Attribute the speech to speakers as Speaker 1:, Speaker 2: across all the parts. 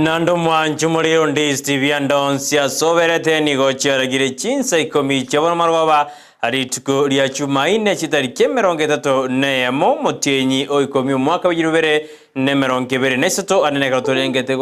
Speaker 1: Naende omwancho morero Ndisi bianda onsi ase oberete nigo chiaragire chinsa ikomi chia bono marogoba rituko ria Chumaine chitariki 31 omotienyi o ikomi omwaka bwe chirubere na 23 ande nekero torengete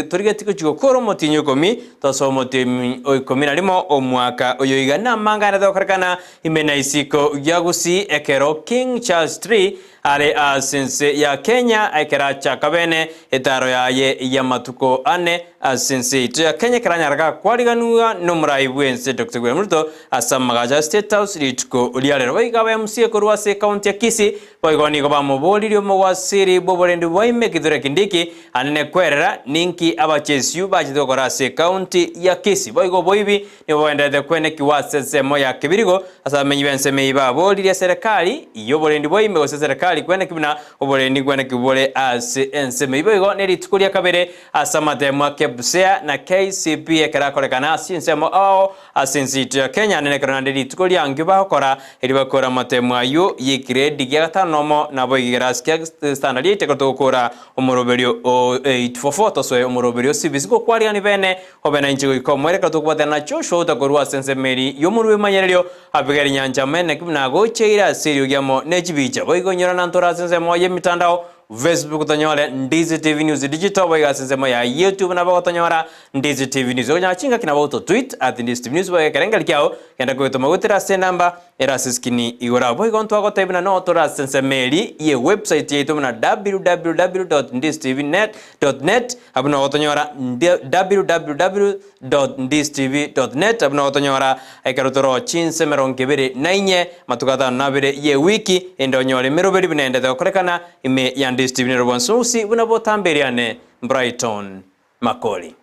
Speaker 1: torigetie gochia gokora omotienyi o ikomi tosoe omotienyi o ikomi na rimo omwaka oyo iga namang'ana arete gokorekana ime na isiko gia Gusii ekero King Charles iii Are ase ense ya Kenya ekero achaka bene etaaro yaye y'amatuko ane ase ense yaito ya Kenya ekero anyara gakwariganigwa n'omorai bw'ense Doctor William Ruto ase amagacho a State House rituko ria rero. Boigo aba MCA korwa ase ekaunti ya Kisii boigo nigo bamoboririe omogwasiri bw'oborendi bwa ime Kithure Kindiki anene kwerera ninki abachesiu bachete gokora ase ekaunti ya Kisii. Boigo oboibi Nigo bogendererete kwenekigwa ase ensemo ya kebirigo, ase abamenyi b'ensemo eyio baboririe eserekari y'oborendi bwa ime gose eserekari kweneki buna oborendi nkweneki bore ase ensemo eyio. Boigo nerituko ria kabere ase amatemo a Kebsea na KCP ekero akorekana ase chinsemo ao ase ense yaito ya Kenya naende ekero naende rituko riankio bagokora erio bakore amatemo ayio y'egrade gia gatano nomo naboigo ekerasi kia standard eight ekero togokora omoroberio o 844 tosoe omoroberio o CBC gokwarigani bene Obe nainche goika omoerio ekero tokobwatana na Joshua otakorwa ase ensemo eria y'omorwoti bw'emanyererio, Abigaili nyancha amo buna agocheire ase eriogi amo ne chibicha. Boigo inyora nantore ase ensemo y'emitandao, Facebook tonyore Ndizi TV News Digital, boigo ase ensemo ya YouTube nabo ogotonyora Ndizi TV News. Okonyora chingaki nabo oto tweet at Ndizi TV News boigo ekerengeri kiao genda kogetoma goetera ase enamba ere ase eskini igoro abwo. Boigo ntwagotebia buna noo tore ase ensemo eria ye website yaito buna www.ndiztvnet.net Abwo nabo gotonyora www.ndistv.net abwo nabo gotonyora ekero toro chinsa 24 matuko 52 y'ewiki ende onyore emeroberi buna endete gokorekana ime ya Ndisi TV nero bwansusi buna botambe ane Brighton Makori.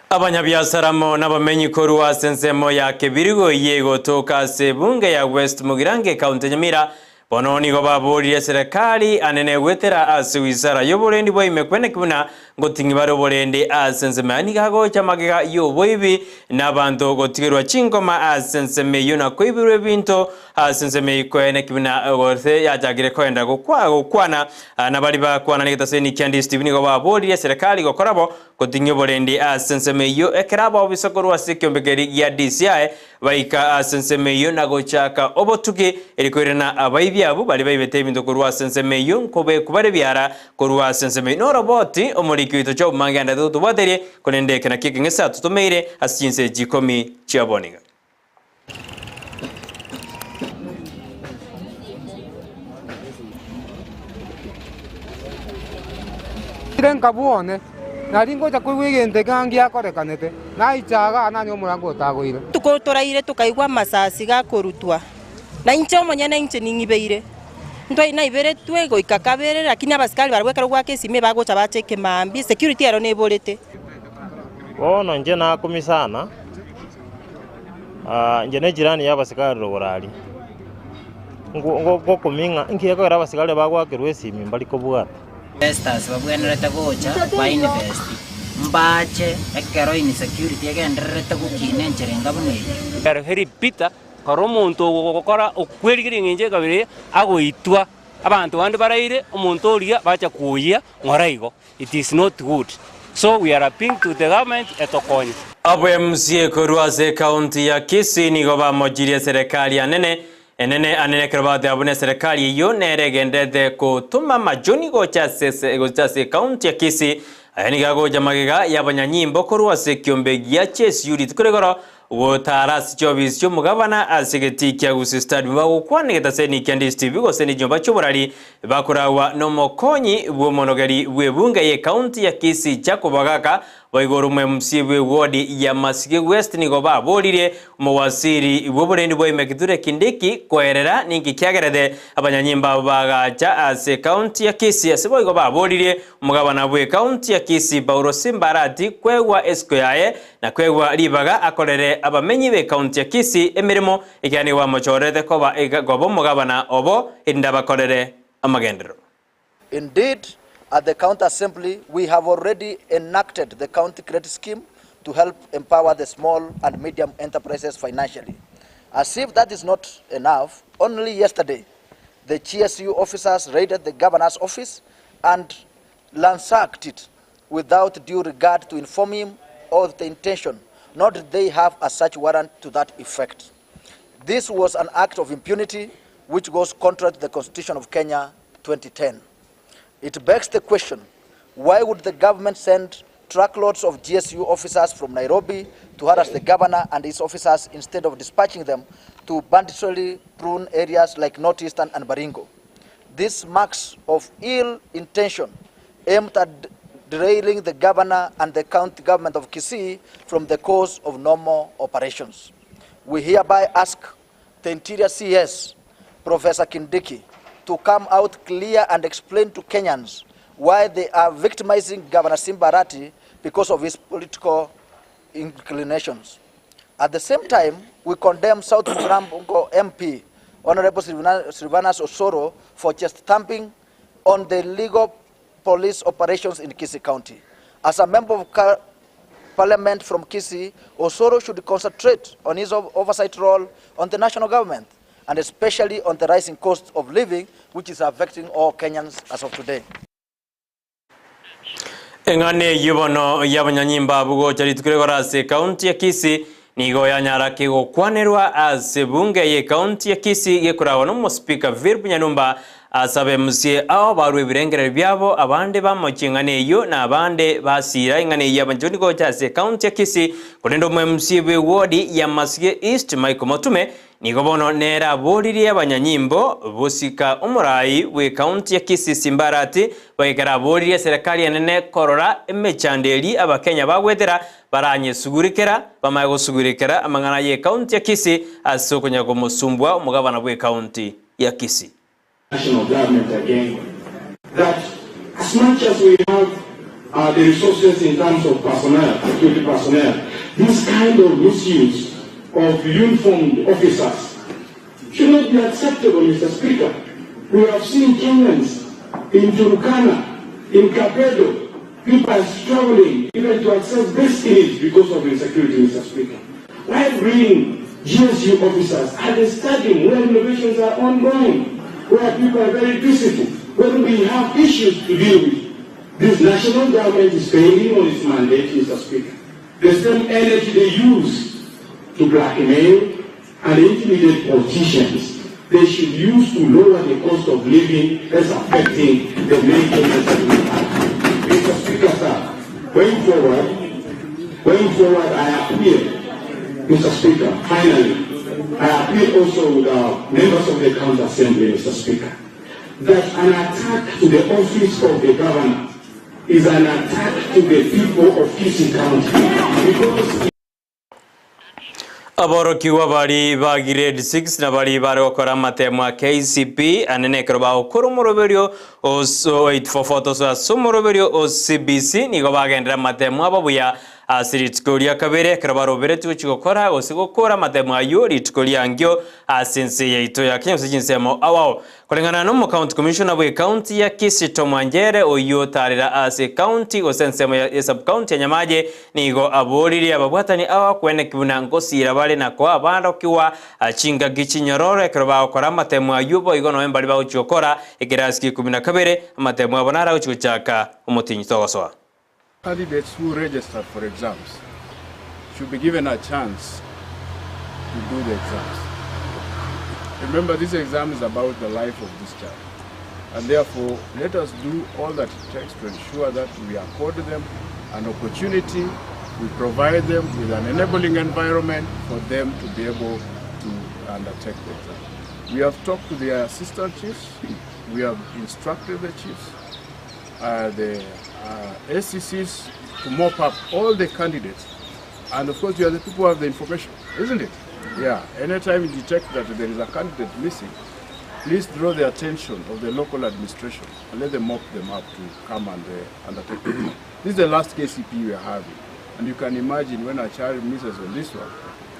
Speaker 1: Abanyabiasara amo nabamenyi korwa ase ensemo ya Kebirigo eyio egotoka ase ebunge ya West Mugirango ekaunti ya Nyamira Bono nigo baboririe eserekari anene goetera ase wizara y'oborendi bwa ime kweneki buna ngoting'i bare oborendi ase ensemo yaye. Nigo agocha magega y'oboibi na abanto gotigerwa chingoma ase ensemo eyio na koiberwa ebinto ase ensemo eyio kweneki buna gose yachakire koenda gokwana na baria bakwana negetaseni kia Ndisi TV nigo baboririe eserekari gokora bo goting'ia oborendi ase ensemo eyio ekero abaobisa korwa ase ekiombekeri gia DCI Baika ase ensemo eyio na gochaka obotuki, erio koirana abaibi abwo baria baibete ebinto korwa ase ensemo eyio, nkobekwa bare biara korwa ase ensemo eyio. Noroboti, omoriki oito Job mangenderete gotobwateria, korende eke nakio ekeng'ese atotomeire ase chinsa echi ikomi chiaboniga.
Speaker 2: Ire nkabwone, nari ngocha koigwa egento eke ng'a ngiakorekanete, naicha igaa nanye omorango otagoire.
Speaker 3: Rituko toraire tokaigwa amasasi gakorutwa, na inche omonyene inche ning'ibeire. Ntwai naiberetwe goika kabere, lakini abasikari barabwo ekero goaka esimi bagocha bacha ekemambia, security ero neborete.
Speaker 4: Bono inche nakumia sana, inche ne echirani ya abasikari rogoro aria, ngokumia ng'a inki gekogera abasikari bagoakerwa esimi mbari kobwata.
Speaker 5: Investors babwenerete gocha ba invest, mbache ekero insecurity egendererete gokina enchera enga buna eyio.
Speaker 6: Ere very bitter korora omonto ogokora okwerigeria eng'encho ekabira eye agoitwa, abanto bande baraire omonto oria bacha kwoyia ng'ora igo, it is not good. So we are appealing to the government etokonye.
Speaker 1: Abwo MCA korwa ase ekaunti ya Kisii nigo bamochirie eserekari anene Enene anene ekero bagoteba buna eserekari eyio nere egenderete gotoma amachoni gocha ase gocha ase ekaunti ya Kisii. Aya nigo agocha magega y'abanyanyimbo korwa ase ekiombe gia Chesiu rituko rigoro gotara ase chiofisi chi'omogabana ase egetii kia Gusii Stadium bagokwana egetaseni kia Ndisi TV gose nechinyomba chi'oborari bakoragwa nomokonyi bw'omonogeri bw'ebunge y'ekaunti ya Kisii Jacob Agaka Boigo oromwe MC bw'ewodi ya Masige West nigo baboririe omowaziri bw'oborendi bwa ime Kithure Kindiki koerera ninki kiagerete abanyanyimbo abo bagacha ase ekaunti ya Kisii ase boigo baboririe omogabana bw'ekaunti ya Kisii Paulo Simbarati kwegwa esiko yaye na kwegwa ribaga akorere abamenyi b'ekaunti ya Kisii emeremo ekiagera nigo bamochorete koba koba omogabana obo erinde abakorere amagenderero.
Speaker 7: Indeed, At the County Assembly, we have already enacted the County Credit Scheme to help empower the small and medium enterprises financially. As if that is not enough, only yesterday, the GSU officers raided the governor's office and ransacked it without due regard to inform him of the intention, nor did they have a search warrant to that effect. This was an act of impunity which goes contrary to the Constitution of Kenya 2010. It begs the question, why would the government send truckloads of GSU officers from Nairobi to harass the governor and his officers instead of dispatching them to banditry prone areas like Northeastern and Baringo? This marks of ill intention aimed at derailing the governor and the county government of Kisii from the course of normal operations. We hereby ask the Interior CS, Professor Kindiki, to come out clear and explain to Kenyans why they are victimizing Governor Simba Arati because of his political inclinations. At the same time, we condemn South Mugirango MP, Honorable Silvanus Osoro, for just thumping on the legal police operations in Kisii County. As a member of Parliament from Kisii, Osoro should concentrate on his oversight role on the national government and especially on the rising cost of living, which is affecting all Kenyans as of today.
Speaker 1: Eng'ana eyio bono y'abanyanyimba abwo gocha rituko rigoro ase ekaunti ya Kisii nigo yanyara ki gokwanerwa ase ebunge y'ekaunti ya Kisii gekoragwa n'omospeaker Philip Nyanumba ase abemusie ao barwe ebirengererio biabo abande bamochie eng'ana eyio na abande basira eng'ana eyio y'abanchoni gocha ase ekaunti ya Kisii korende omoMCA bw'ewodi ya Masige East Michael Motume Nigo bono nere aboririe abanyanyimbo bosika omorai bw'ecounty ya Kisii Simba Arati goikera aboririe eserekari enene korora emechando eria abakenya bagwetera baranyesugurikera bamanye gosugurikera amang'ana y'ecounty ya Kisii ase okonya komosumbua omogabana bw'ecounty ya Kisii.
Speaker 8: National government again that as much as we have uh, the resources in terms of personnel, security personnel, this kind of misuse of uniformed officers should not be acceptable, Mr. Speaker. We have seen Kenyans in Turkana, in Kapedo, people are struggling even to access basic needs because of insecurity, Mr. Speaker. Why bring GSU officers at the stadium where renovations are ongoing, where people are very peaceful, when we have issues to deal with? This national government is failing on its mandate, Mr. Speaker. The same energy they use to blackmail and intimidate politicians, they should use to lower the cost of living that's affecting the many Kenyans that we have. Mr. Speaker, sir, going forward, going forward, I appeal, Mr. Speaker, finally, I appeal also with our members of the County Assembly, Mr. Speaker, that an attack to the office of the governor is an attack to the people of Kisii County. Because
Speaker 1: Aborokigwa baria ba Grade 6 na baria bare gokora amatemo a KCPE anene ekero bagokora omoroberio o 844 tosoe ase omoroberio o CBC nigo bagenderera amatemo abo buya ase rituko ria kabere ekero baroberetie gochia gokora gose gokora amatemo ayio rituko riangio ase ense yaito ya Kenya gose chinsemo ao ao. Koreng'ana n'Omocounty Commissioner bw'ecounty ya Kisii Tom Anjere oyio otarera ase ecounty gose ensemo ya esub-county ya Nyamache nigo aboririe ababwatani aba kweneki buna ngosiira bare na koa abarokigwa chingaki chinyororo ekero bagokora amatemo ayio boigo nonya mbaria bagochia gokora ekerasi kia ikomi na kabere amatemo abo naro agochia gochaka omotienyi togosoa.
Speaker 9: Candidates who registered for exams should be given a chance to do the exams. Remember, this exam is about the life of this child. And therefore, let us do all that it takes to ensure that we accord them an opportunity, we provide them with an enabling environment for them to be able to undertake the exam. We have talked to the assistant chiefs, we have instructed the chiefs, the ACCs to mop up all the candidates. And of course, you are the people who have the information, isn't it? Yeah, anytime you detect that there is a candidate missing, please draw the attention of the local administration and let them mop them up to come and undertake the exam. This is the last KCPE we are having. And you can imagine when a child misses on this one,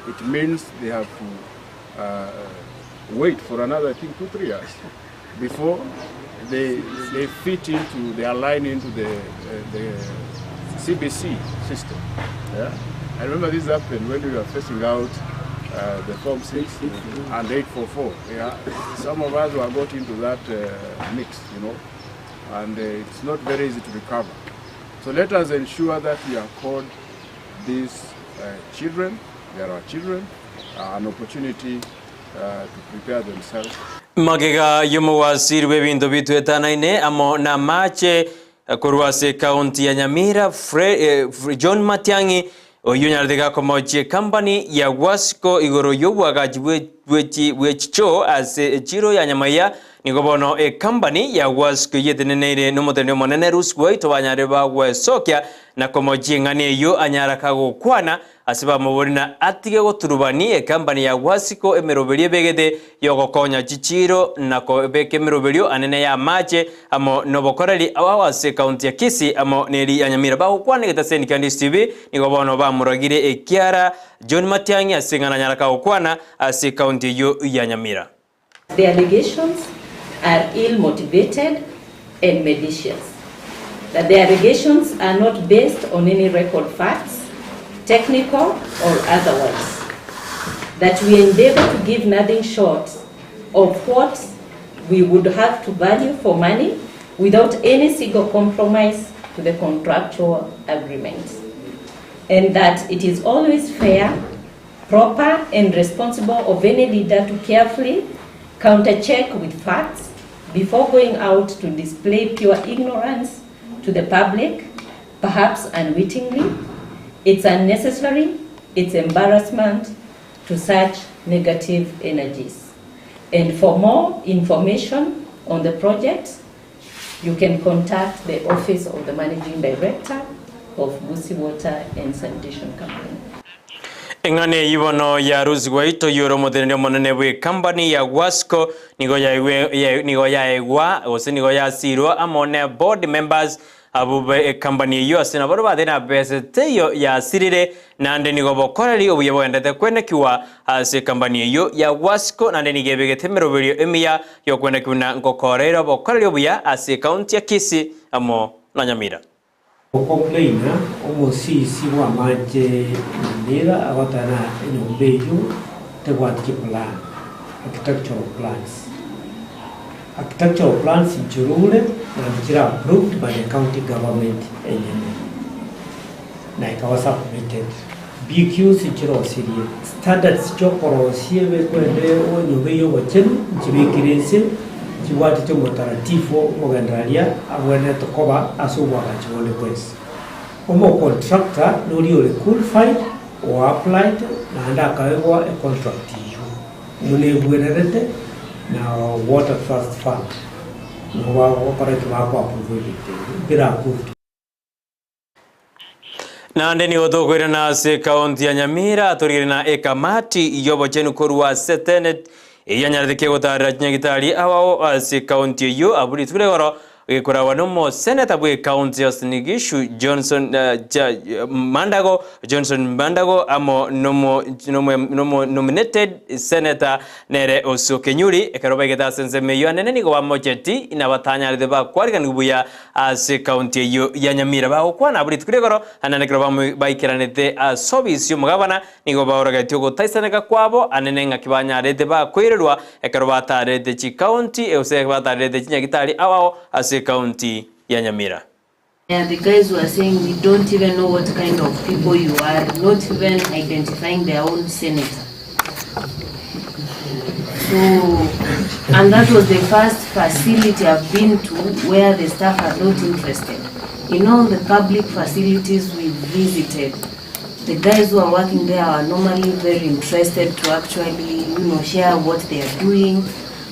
Speaker 9: it means they have to wait for another, I think, 2-3 years. before they, they fit into, they align into the, uh, the CBC system. Yeah? I remember this happened when we were facing out uh, the Form 6 and 844. Yeah? Some of us were got into that uh, mix, you know, and uh, it's not very easy to recover. So let us ensure that we accord these uh, children, they are our children, uh, an opportunity uh, to prepare themselves.
Speaker 1: Magega y'omowasiri bw'ebinto bitwetanaine amo n'amache korwa ase ekaunti ya Nyamira John Matiang'i oyio onyarete gakomochia ekampani ya Wasco igoro y'obwagachi bwechichoo ase echiro ya Nyamaiya nigo bono ekampani ya Wasco eyio eteneneire nomoteneneri omonene Ruth Gwaito banyare bagwesokia na komochia eng'ana eyio anyara kagokwana Ase bamoboria na atige goturubani ekampani ya Wasiko emeroberio ebegete y'ogokonya chichiiro na kobeka emeroberio anene y'amache amo nobokoreri ao ase ekaunti ya Kisii amo neri ya Nyamira. Bagokwana egetaseni kia Ndisi TV nigo bono bamoragire ekiara John Matiang'i ase eng'ana anyara kagokwana ase ekaunti eyio ya Nyamira.
Speaker 10: The allegations are ill-motivated and malicious, that the allegations are not based on any record facts, technical or otherwise, that we endeavor to give nothing short of what we would have to value for money without any single compromise to the contractual agreement, and that it is always fair proper and responsible of any leader to carefully counter-check with facts before going out to display pure ignorance to the public, perhaps unwittingly. It's unnecessary, it's embarrassment to such negative energies. And for more information on the project, you can contact the office of the Managing Director of Gusii Water and Sanitation Company.
Speaker 1: Eng'ana eyio bono ya Rusi gwaito yore omoteneneri omonene bw'ekampani ya Wasco nigo yaigwe nigo yaegwa gose nigo yasirwa amo ne board members abwo be ekampani eyio ase nabo batari na besa teiyo yasirire naende nigo bokoreri obuya bogendete kwenekiwa ase ekampani eyio ya Wasco naende nigo ebegete emeroberio emiya y'okwenekiwa buna ngokoreire obokoreri obuya ase ekaunti ya Kisii amo na Nyamira.
Speaker 11: Okomplaina omosisi bw'amache Nyamira agoteba ng'a enyomba eyio tebwati chiplan, architectural plans. Architectural plans nchirure naende chire approved by the county government enyene na ekaba submitted. BQs nchirosirie, standards chiokorosia ebekwende enyomba eyio obochenu nchibekire inse. Chibwatete omotaratifu omogendereria abwenerete koba ase oboagachi bonde bwensi. Omocontractor noria ore qualified, o applied naende akaegwa econtract eyio buna ebwenerete na Water Trust Fund nigo bagokora eki bako approve ebinto ebio bire approved.
Speaker 1: Naende nigo tokoirana ase ekaunti ya Nyamira torigere na ekamati y'obochenu korwa ase Senate eyio yanyarete kegotarera chinyagitari abao ase ekaunti eyio abwo rituko ria igoro gekoragwa nomoseneta bw'ekaunti ya Uasin Gishu Johnson Mandago Johnson Mandago amo nomo nomo nominated senator nere Osio Kenyuri ekero baigete ase ensemo eyio anene nigo bamocheti inabatanyarete bakwariganigwa buya Ase ekaunti eyio ya Nyamira bagokwana abwo rituko ri'igoro, anene ekero baikeranete ase obisi y'omogabana, nigo baorogetie ogotaisaneka kwabo anene ng'aki banyarete bakoirerwa ekero bataarerete chikaunti gose bataarerete chinyagitari ao ao ase ekaunti ya Nyamira.
Speaker 12: Yeah, the guys were saying we don't even know what kind of people you are, not even identifying their own senator. So, and that was the first facility I've been to where the staff are not interested. In all the public facilities we visited, the guys who are working there are normally very interested to actually, you know, share what they are doing,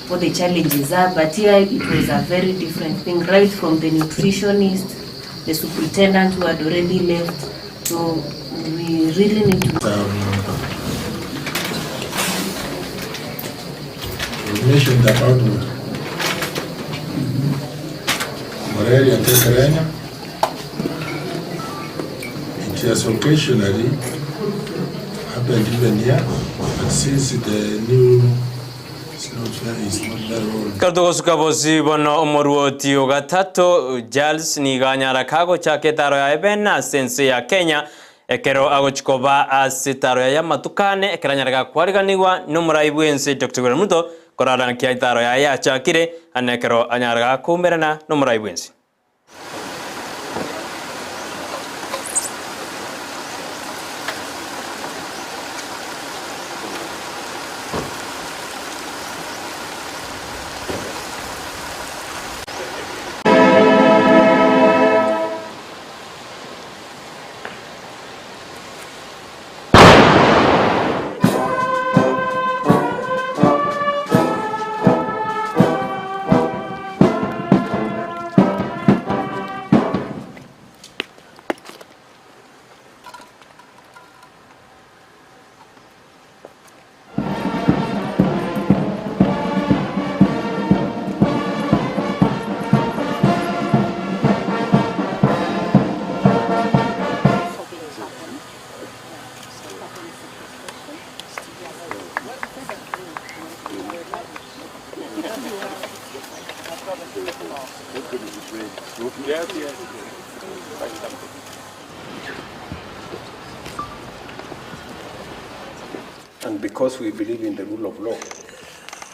Speaker 12: what the challenges are. But here it was a very different thing, right from the nutritionist, the superintendent who had already left. So we really need to...
Speaker 13: You mentioned about malaria Kekerenya. It has occasionally happened even here, but since the new It's not fair, it's not very old.
Speaker 1: Ekero togosuka bosio bono omoruoti o gatato Charles nigo anyara kagochaka etaro yaye bene ase ense ya Kenya ekero agochi koba ase etaro yaye amatuko ane ekero anyare gakwariganigwa nomorai bwense Dr William Ruto korara naki etaro yaye yachakire ane ekero anyare gakoumerana nomorai bwense.
Speaker 14: And because we believe in the rule of law,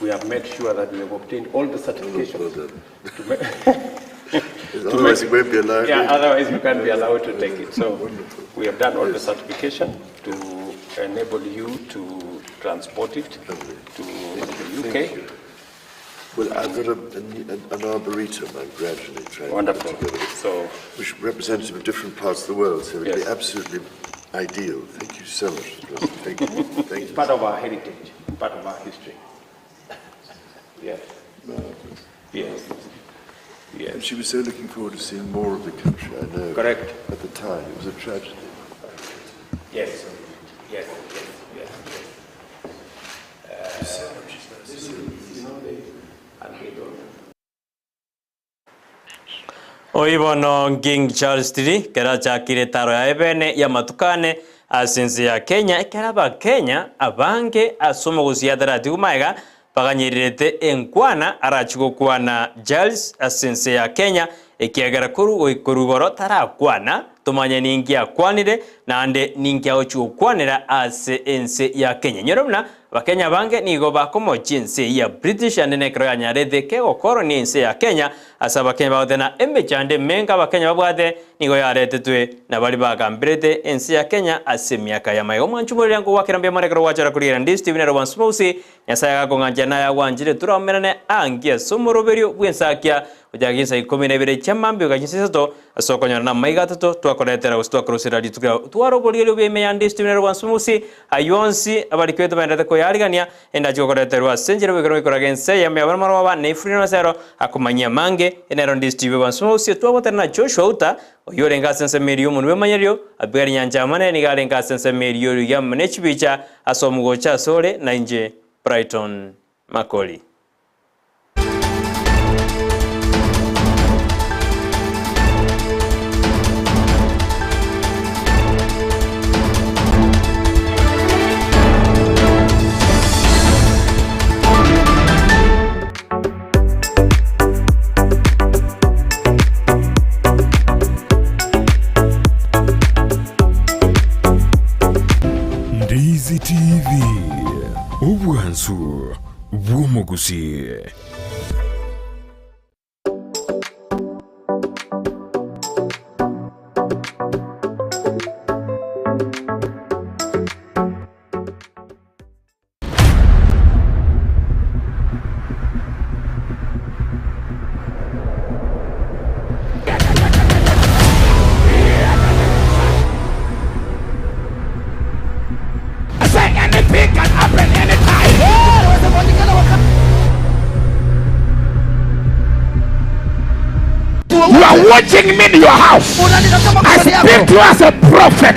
Speaker 14: we have made sure that we have obtained all the certifications. To make, to
Speaker 13: Otherwise you won't be allowed
Speaker 14: Yeah,
Speaker 13: in.
Speaker 14: otherwise you can't be allowed to take it. So we have done all the certification to enable you to transport it to the UK.
Speaker 13: Well, I've got an arboretum I'm gradually trying
Speaker 14: Wonderful.
Speaker 13: to put together.
Speaker 14: So,
Speaker 13: which representative of different parts of the world, so it'd be absolutely ideal. Thank you so much, Mr. President. Thank you. Thank
Speaker 14: It's
Speaker 13: you.
Speaker 14: part of our heritage, part of our history. Yes. Yes. Yes.
Speaker 13: And she was so looking forward to seeing more of the country, I know.
Speaker 14: Correct.
Speaker 13: At the time, it was a tragedy.
Speaker 14: Yes. Yes. Yes. Yes. Yes. You know, they, and they don't.
Speaker 1: Oyio bono King Charles III ekero achakire etaro yaye bene y'amatuko ane ase ense ya Kenya, ekero Abakenya abange ase omogusia ataratigwa magega baganyererete enkwana arachie gokwana Charles ase ense ya Kenya ekiagera korwa korwa igoro tarakwana tomanye ninki akwanire naende ninki agochia gokwanera ase ense ya Kenya. Inyore buna Abakenya abange nigo bakomochia ense eyio ya British ande nekero yanyarete kegokoroni ense ya Kenya ase Abakenya bagotena emechando emenge Abakenya babwate nigo yaretetwe na baria bagamberete ense ya Kenya ase emiaka ya magega. Omwanchi omoreria nkogwakera mbuya mono ekero gwachora korigereria Ndisi TV nere Bwansi Bausi Nyasaye agakong'anchera naye agwanchire toraumerane ange ase omoroberio bw'ensakia gochaka chinsa ikomi na ibere chia mambia goika chinsa isato ase okonyora namaiga atato twakoretera gose twakorosera rituko riao. Twara oborigereria obuya ime ya Ndisi TV nere Bwansi Bausi Ayio onsi abarikire tobenderete koyarigania, endache gokoreterwa ase enchera bw'ekerogo ekoraga ense eyemo ya baromoroba na efuri na amasero akomanyia amange, nero Ndisi Bwansi Bausi twagotera na Joshua Uta, oyio orenge ase ensemo eria y'omonwa bw'emanyererio, Abigaili Nyancha-Amanene nigo arenge ase ensemo eria y'oruya amo ne chibicha ase omogocho asore, na inche Brighton Makori.
Speaker 15: Ndizi TV, obwansu bw'omogusii.
Speaker 16: Say anything can happen anytime. You are watching me in your house. I speak to you as a prophet.